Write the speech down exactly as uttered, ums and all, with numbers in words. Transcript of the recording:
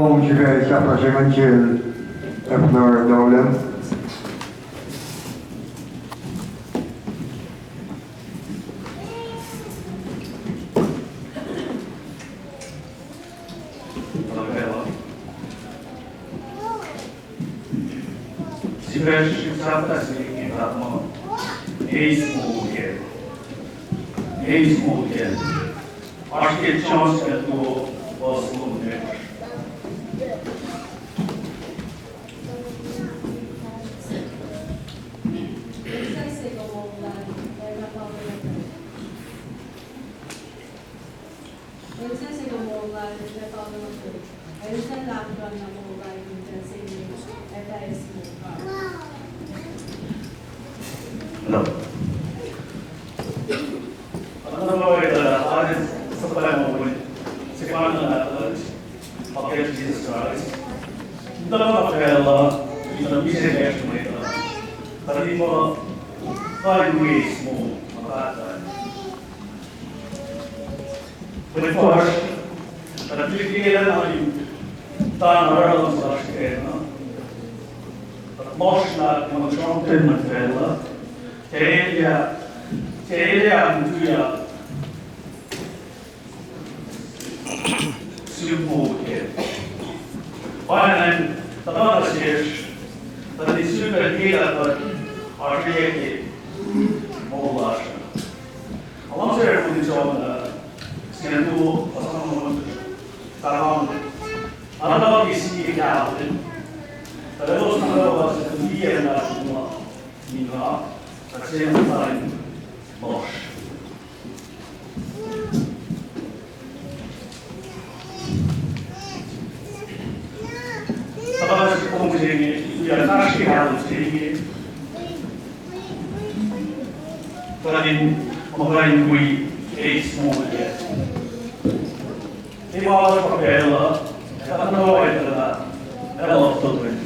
Kom sifacna sahflah se ingacn sel Abner Dowland. Sifac srihsrihk sahflah se inge pa ma, Eis Moul Kacl. Eis Moul Kacl. Oasr ke John singucul luo, fuhs longoul limekohsr. Hello. Nga nuh kwewa etuh lah alu suhpwacma wo, sefanna lah, uh, Pahpah Jesus Christ. Tuh nga facluh, in misac kacsr mwet uh, tuh in muh, tuh in wi eis moul, ma pahtuh. Mwet fuhsr, tuh liki liki na in, tuh na oruh luhngse lasr kena. Tuh lohsr na mwe sramsram ma facluh. Tiac elyah, tiac elyah mutuyak. Suk moul kac. Pwacnwacng, tuhkuh nuh sesr, tuh in suk pac liki lah kuht oasr ke moul lasr. Nga luhngse riti John, uh, singucul luo, fuhs longoul, fuhs longoul. Nga nuhnkuh ke sie kahlwem. Tuh elos nuh kwewa suc liye na muh, in nga, tuh sie muhta in lohsr. Tuhkuh nuh sesr kom se inge, ya fahsr ke kahlwem se inge. Kuht in muhta in wi eis moul kac. Ke ma lasr pa pacl uh, ac kuht nuh kwewa etuh lah, elos tokeni.